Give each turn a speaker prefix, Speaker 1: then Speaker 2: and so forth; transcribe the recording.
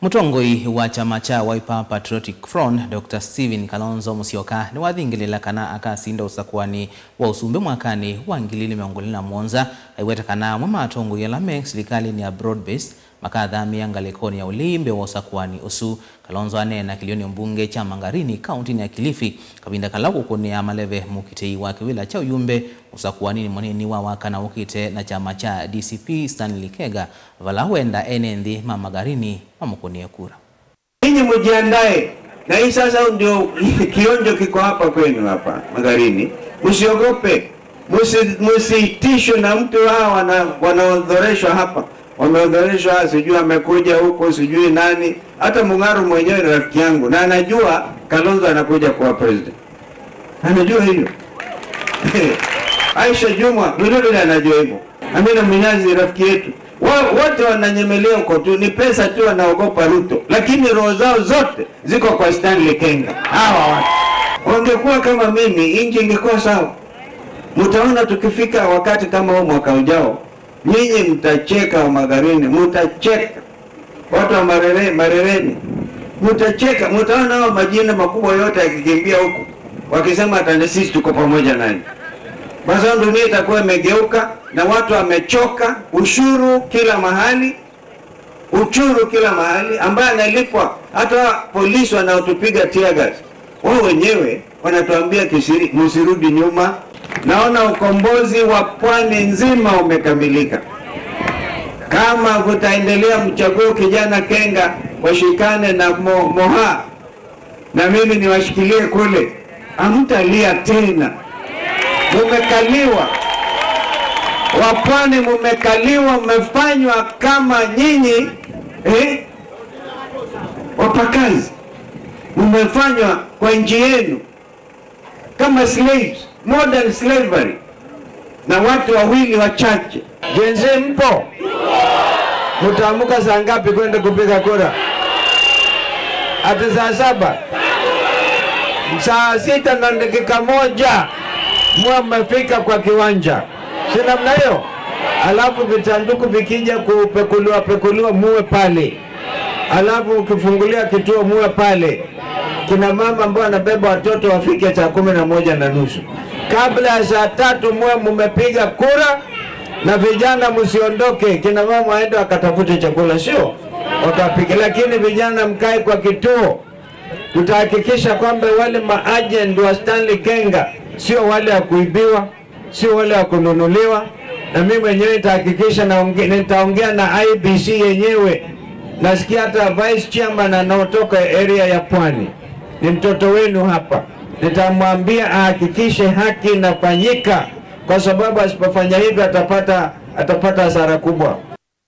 Speaker 1: Mutongoi wa chama cha Wiper Patriotic Front Dr. Stephen Kalonzo Musyoka ni wathingilila kana akasinda usakuani wa usumbe mwakani wa ngilili miongoni na mwonza aiweta kana mwa matongo yalame serikali ni ya broad based makadhamia ngalikoni ya ulimbe wa usakuani usu. Kalonzo anena kilioni mbunge cha Mangarini kaunti ya Kilifi kabinda kalaku kunia maleve mukitei wa kiwila cha uyumbe usakuani ni mwanini wa wakana ukite na chama cha DCP Stanley Kega valawenda enendi Mamagarini mamukunie kura.
Speaker 2: Ninyi mjiandae na hii sasa ndio kionjo kiko hapa kwenu hapa Magarini. Msiogope, msitishwe na mtu hao wanaodhoreshwa hapa. Wameodhoreshwa, sijui amekuja huko, sijui nani. Hata Mung'aro mwenyewe ni rafiki yangu na anajua Kalonzo anakuja kuwa president. Anajua hiyo. Aisha Juma vile anajua hivyo. Amina Mnyazi rafiki yetu. Wote wananyemelea huko tu, ni pesa tu wanaogopa Ruto. Lakini roho zao zote ziko kwa Stanley Kenga. Hawa watu. Wangekuwa kama mimi, nchi ingekuwa sawa. Mtaona tukifika wakati kama huu mwaka ujao, nyinyi mtacheka wa Magarini, mtacheka. Watu wa Marereni, mtacheka, mtaona hao majina makubwa yote yakikimbia huko. Wakisema hata sisi tuko pamoja nanyi. Basi dunia itakuwa imegeuka na watu wamechoka, ushuru kila mahali, uchuru kila mahali ambaye analipwa. Hata polisi wanaotupiga tear gas, wao wenyewe wanatuambia kisiri, msirudi nyuma. Naona ukombozi wa pwani nzima umekamilika. Kama kutaendelea mchague kijana Kenga washikane na Moha na mimi niwashikilie kule, hamtalia tena. Mumekaliwa. Wapwani mumekaliwa, mmefanywa kama nyinyi wapakazi. Mmefanywa kwa nchi yenu kama slaves, modern slavery, na watu wawili wachache. Gen Z mpo? Mtaamka saa ngapi kwenda kupiga kura? Hata saa 7? Saa 6:01 mwa mmefika kwa kiwanja. Si namna hiyo? Alafu vitanduku vikija kupekuliwa pekuliwa muwe pale. Alafu ukifungulia kituo muwe pale. Kina mama ambao wanabeba watoto wafike saa 11:30. Kabla ya saa 3 muwe mmepiga kura, na vijana msiondoke. Kina mama waende wakatafute chakula, sio? Wakapike. Lakini vijana mkae kwa kituo. Tutahakikisha kwamba wale maagent wa Stanley Kenga sio wale wa kuibiwa, sio wale wa kununuliwa. Na mimi mwenyewe nitahakikisha na nitaongea na IBC yenyewe. Nasikia hata vice chairman anaotoka area ya Pwani ni mtoto wenu hapa. Nitamwambia ahakikishe haki inafanyika, kwa sababu asipofanya hivyo atapata hasara kubwa.